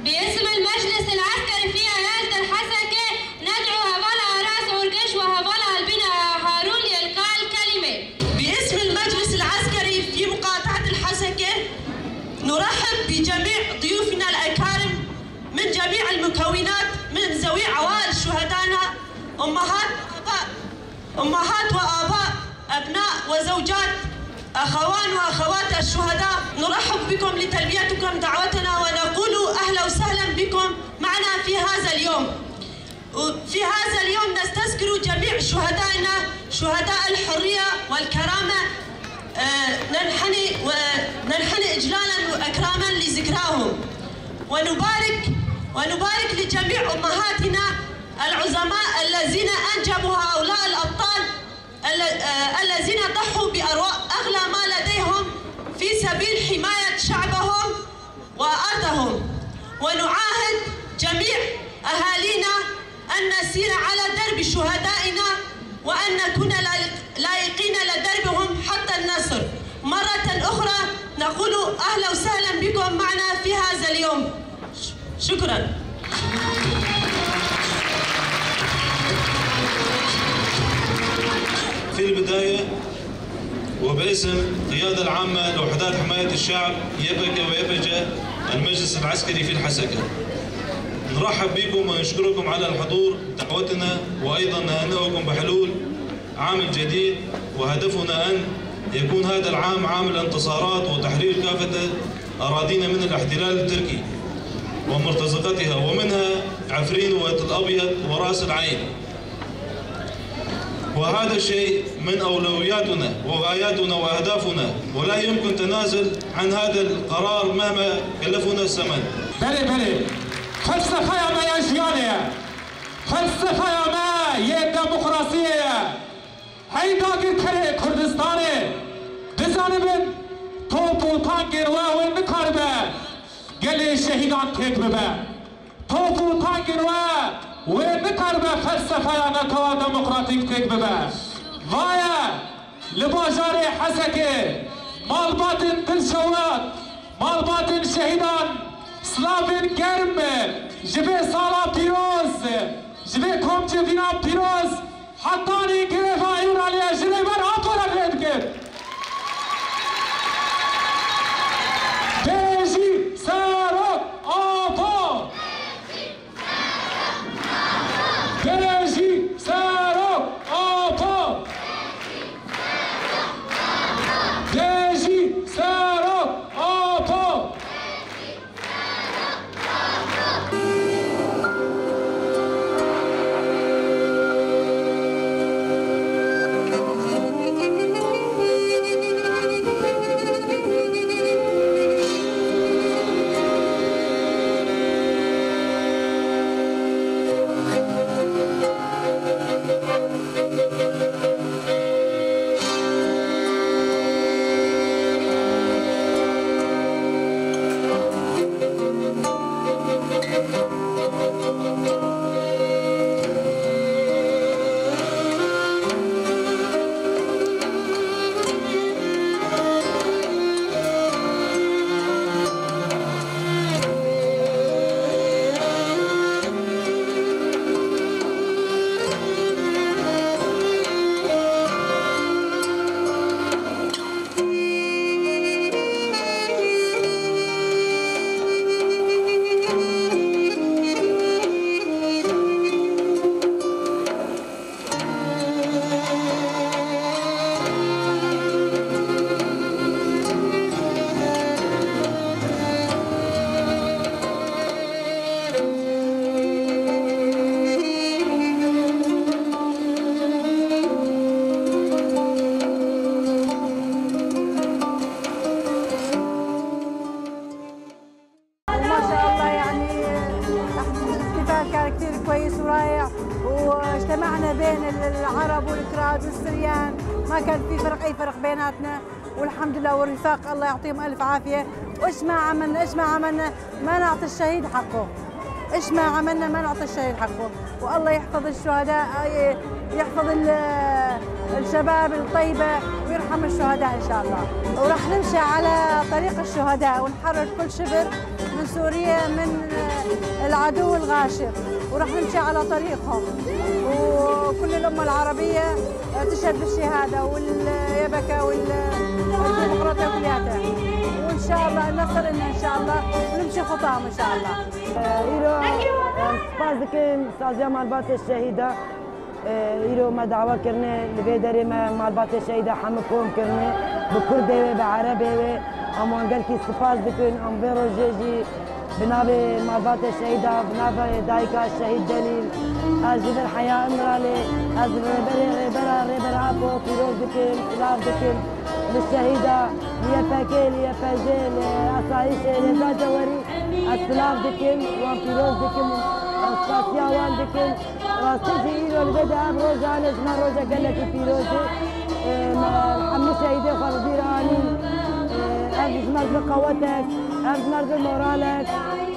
باسم المجلس العسكري في عيادة الحسكة ندعو هفال أراس عرقش وهفال ألبين هارون لإلقاء الكلمة. باسم المجلس العسكري في مقاطعة الحسكة نرحب بجميع ضيوفنا الأكارم من جميع المكونات من ذوي عوائل شهدائنا، أمهات وآباء، أبناء وزوجات، أخوان وأخوات الشهداء. نرحب بكم لتلبيتكم دعوتنا ونقول أهلا وسهلا بكم معنا في هذا اليوم. في هذا اليوم نستذكر جميع شهدائنا، شهداء الحرية والكرامة، ننحني إجلالا وإكراما لذكراهم، ونبارك لجميع أمهاتنا العظماء الذين أنجبوا هؤلاء الأبطال الذين ضحوا بأرواح أغلى ما لديهم في سبيل حماية شعبهم وأرضهم. ونعاهد جميع أهالينا أن نسير على درب شهدائنا وأن نكون لايقين لدربهم حتى النصر. مرة أخرى نقول أهلا وسهلا بكم معنا في هذا اليوم. شكرا. في البداية وباسم القيادة العامة لوحدات حماية الشعب يبكة ويبجة المجلس العسكري في الحسكة، نرحب بكم ونشكركم على الحضور دعوتنا، وأيضا نهنئكم بحلول عام الجديد، وهدفنا أن يكون هذا العام عام الانتصارات وتحرير كافة أراضينا من الاحتلال التركي ومرتزقتها، ومنها عفرين والأبيض ورأس العين. وهذا الشيء من أولوياتنا وغاياتنا وأهدافنا، ولا يمكن تنازل عن هذا القرار مهما كلفنا الثمن. بله بله فلسفة ما يا فلسفة ما يا ديمقراطية هيدا كرة كردستانه بزانبن توپ و تانکر و وين نکاربه گلی شهیدان تک ببه توپ و تانکر و وين نکاربه فلسفة نتوا ديمقراطيك تک ببه وایا لباجار حسكه مال باطن دلشوات مال باطن şehîdan Slavên germ ji vê sala pîroz ji vê komcivîna pîroz hetanî gireva Îmraliye ji Rêber Apo re rê dikin. Bijî Serok Apo! Bijî Serok Apo! Bijî Serok Apo! ما شاء الله يعني الاحتفال كان كثير كويس ورائع، واجتمعنا بين العرب والكراد والسريان، ما كان في فرق اي فرق بيناتنا، والحمد لله. والرفاق الله يعطيهم الف عافيه. وايش ما عملنا ايش ما عملنا ما نعطي الشهيد حقه، ايش ما عملنا ما نعطي الشهيد حقه. والله يحفظ الشهداء، يحفظ الشباب الطيبه، ويرحم الشهداء ان شاء الله. وراح نمشي على طريق الشهداء ونحرر كل شبر من سوريا من العدو الغاشم، وراح نمشي على طريقهم. وكل الأمة العربية تشهد بالشهادة واليبكة والديمقراطية كلياتها، وإن شاء الله النصر لنا إن شاء الله، ونمشي خطاهم إن شاء الله. إيرو سپاس دکم سازیا مالبات الشهیده إيرو ما دعوة کرنه لبیدری ما مالبات الشهیده همه کوم کرنه بکرده و بعربه و ام کی سپاس دکن ام بروجی بنابي مالبات الشهيدة بنابي دايكا الشهيد دليل أجب الحياة إمرالي أجب ريبري ريبرا ريبر عبو بيروز دكن سلاف دكن للشهيدة ليفاكي ليفاجي لأسايشي لزاجوري السلاف دكن وان بيروز دكن سپاسیا وان دکن راستي إيرو لبدا بروجا نجمة روجا قال لك بيروزي حمل شهيدة خربيراني أم جمال بقوتك أم جمال بمورالك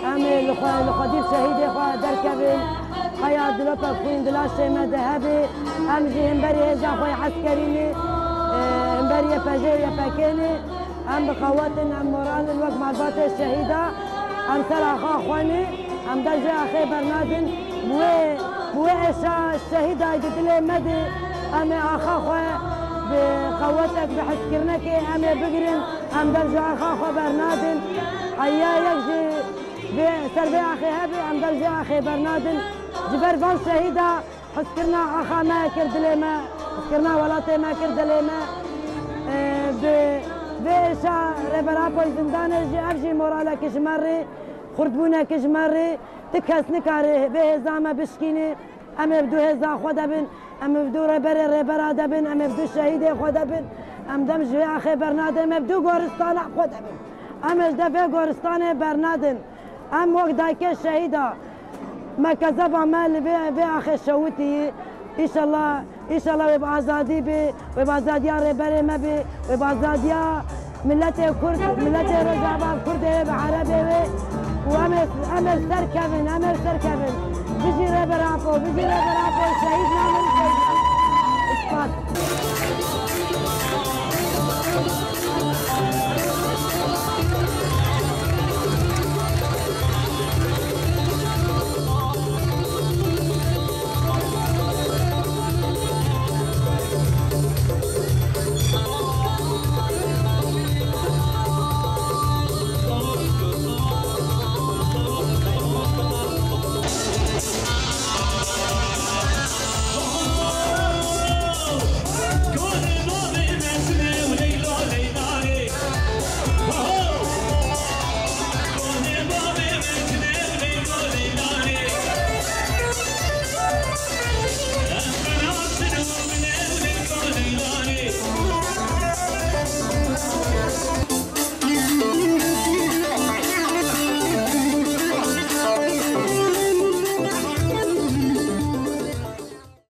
أم لخدير شهيدي خوا دركبين حياة دلوبا خوين دلاشي ما ذهبي أم جي همبري هزا خوي عسكريني همبري يفاجي يفاكيني أم بقوتن أم مورال الوقت مع الباطل الشهيدة أم سرع خوا خواني أم درجة أخي برنادن بوي الشهيدة يدلي مدي أم أخا خوا بقوتك بحسكرنك أم بقرن أم درجة أخا خوا برنادن حيا يجي سربي أخي هبي أم درجة أخي برنادن جبر فان شهيدة حسكرنا أخا ما كرد ما حسكرنا ولاتي ما كرد ما بإشا ربرابو زندان جي أبجي مورالك جمري خردبونا كجمري تكس نكاري بهزامة بشكيني أم بدو هزا خدا بن أم بدو ربري ربرا دبن أم بدو شهيدة خدا بن أم دم جي أخي برنادن أم بدو غورستان خدا بن أم دفع غورستان برنادن أم وقت دايك الشهيدة ما كذب عمال بي أخي شوتي إن شاء الله إن شاء الله ويبقى آزادي بي ويبقى آزادي ربري ما بي ويبقى آزادي ملتي كرد ملتي رجع كرد بعربي وأمر أمر سركبن أمر سركبن بيجي ربر عفو بيجي ربر عفو شهيد نعمل.